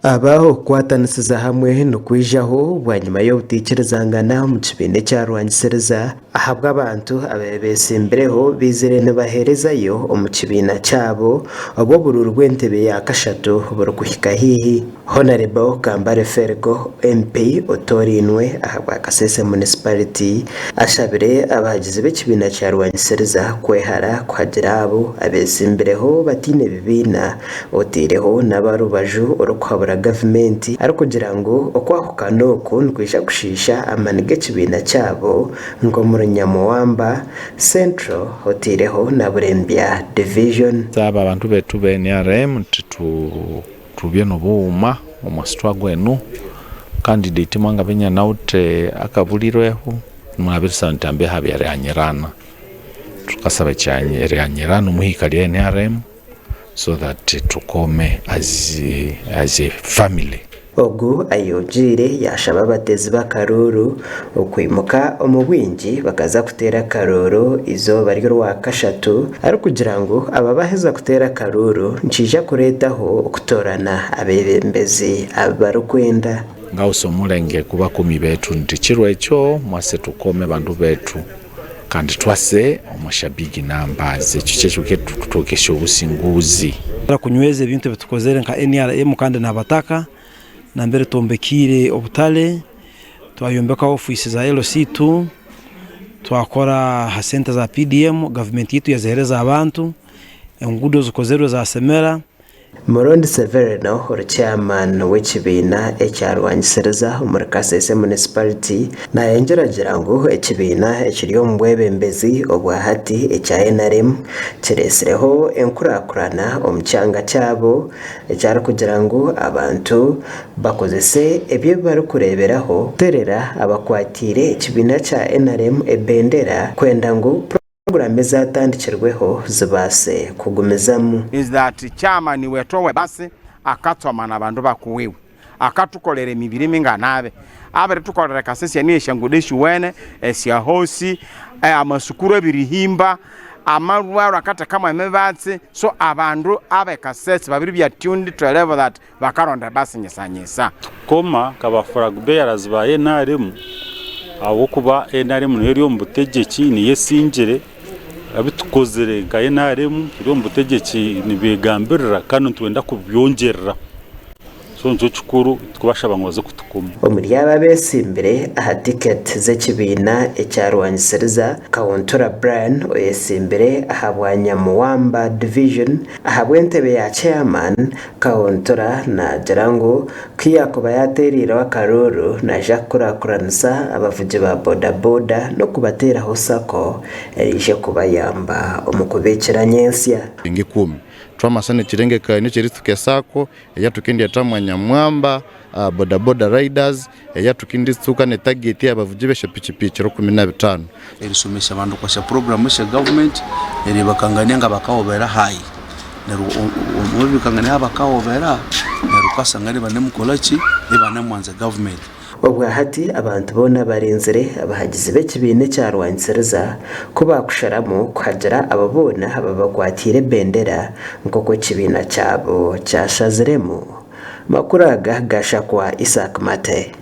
Aba okukwatanisiza hamwe nikwijaho bwanyima y'obutaikirizangana omu kibiina ekyarwangisiriza ahabw'abantu ababaire beetsimbireho baizire nibaheerezayo omu kibiina kyabo obu oburuuru bw'entebe ya kashatu burikuhika haihi. Honarebo Kambale Ferigo, MP otoorainwe ahabwa Kasese Municipality ashabire abahagizi b'ekibiina kya Rwangisiriza kwehara kuhagira abo abeetsimbireho bataine bibiina Otaireho n'aba rubaju orikuhabura gavumenti arikugira ngu okwahukana oku nikwija kushiisha amaani g'ekibiina kyabo nk'omuri Nyamuwamba Central otaireho na Burembya Division. Nsaba abantu betu be nrm nti tubye nobuwuma omu struggle enu candidate mwanga benya naute akaburirweho mwabirisa nti ambeho abyaranyirana tukasaba ekyanyirana omuhika rya nrm. so that tukome as as a family. Ogu ayongiire yaashaba abateezi b'akaruuru okwimuka omu bwingi bakaza kuteera akaruuru eizooba ry'orwakashatu arikugira ngu aba baaheza kuteera akaruuru nikiija kureetaho okutoorana abeebembezi abu barikwenda. Ngausa omurenge ku bakumi betu nti kiro ekyo mwase tukome bantu betu. Kandi twase omu big numbers ekyo kyekyo kitutukesha obusinguzi. Kunyweza ebintu ebitukozere nka NRM kandi nabataka nambere twombekiire obutare, twayombeka ofiisi za LC2, twakora ha sente za PDM gavumenti yaitu yazihereza abantu, enguudo zikozerwe zasemera. Murundi Severino ori chairman w'ekibiina ekyarwangisiriza omuri Kasese Municipality nayongyera agira ngu ekibiina ekiri omu bwebembezi obwa hati ekya NRM kiretsireho enkurakurana omu kyanga kyabo eki arikugira ngu abantu bakozese ebyo ebi barikureeberaho kuterera abakwatiire ekibiina kya NRM ebendera kwenda ngu Puroguraamu ezaatandikirweho zibaase kugumizamu. Is that chairman wetu owe bus akatsoma na bandu bakuwiwe akatukolera emibiri minganabe abiritukolera kasese enu esyangudo eshiwene esya hosi amasukuru abirihimba amarwaro akathekamu emibatsi so abandu abe kasese babiribya tuned to a level that bakaronda ebasi nyisanyisa. Tukoma nka ba flag bearers ba nrm ahabw'okuba nrm niyo eri omu butegyeki niyo esingire, ebi tukozire nka nrm turi omu butegyeki nibegambirira kandi nitwenda kubyongyerera so nikyo kikuru tukubashaba ngu baze kutukoma. Omuri abo abetsimbire aha tiketi z'ekibiina ekyarwangisiriza, Kawuntura Brian oyetsimbire ahabwa Nyamuwamba Division Ahabw'entebe ya Chairman, Kawuntura naagira ngu ku yaakuba yaateereireho akaruuru naija kukurakuranisa abavugi ba boda boda n'okubateeraho sacco eraije kubayamba omu kubiikira nyentsya. Ng'ikumi. Twamasa n'ekirengekanio ky'erituka esacco eyatukendyeta mwanya mwamba aha boda boda riders eyatukinditsuka ne target y'abavugi b'esha pikipiki 15. Erisomesa abandu kwasya puroguramu esya gavumenti neryo ibakangania nga bakawobera hayi neryo wamabibikangania aha bakawobera neryo wukasanga ibanemukolhaki ibanemwanza gavumenti. Obwahati abantu boona barinzire abahagizi b'ekibiina ekya Rwangisiriza ku baakusharamu kuhagira abo boona ababakwatiire ebendera nk'oku ekibiina kyabo kyashaziremu. Makuru aga gashakwa Isaac Mate.